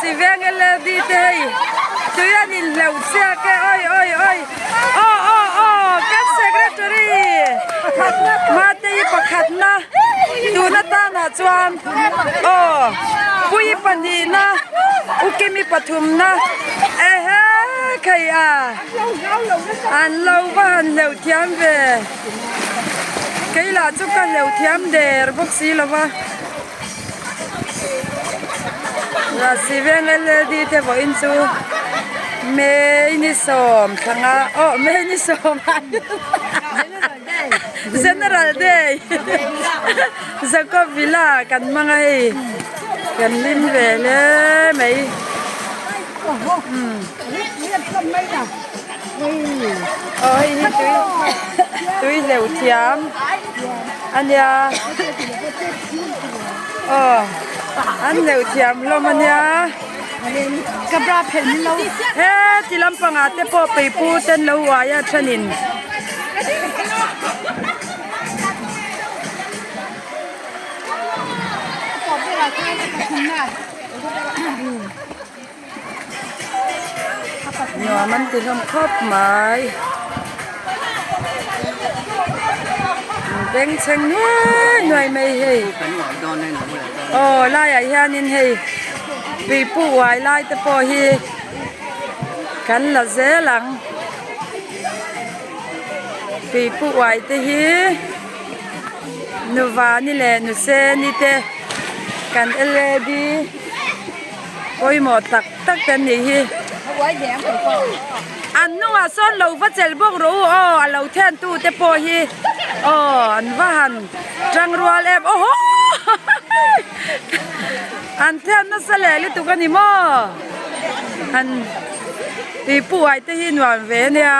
Rahsi veng LLD te hei tui an inhleuh chiak e oi oi oi aw aw aw kan secretary mate i pakhatna tun atanah chuan aw pui pahnihna ukimi pathumna ehe khei a an lo va han hleuh thiam ve kei lah chu ka hleuh thiam der bawk si lo va. Rahsi veng LED te vawiin chu May ni sawm thlanga aw May ni sawm General Day Jacob Villa kan hmang a hei kan hlim ve hle mai aw hei hi tui tui hleuh thiam a nia. Aw an leuh thiam hlawm a nia he ti lampangah te pawh peipu te an lo uai a thenin nuam an ti hlawm khawp mai bengchheng nuai nuai mai hei aw laiah hianin hei tuipui uai lai te pawh hi kan la zel ang tuipui uai te hi nuvani leh nuseni te kan L A D pawimawh tak tak te an nih hi an hnungah sawn lo va chelh bawk rawh u aw a lo then tu te pawh hi aw an va han tang rual em aw haw an then nasa leh lutuk a ni maw an tui puai te hi nuam ve ania.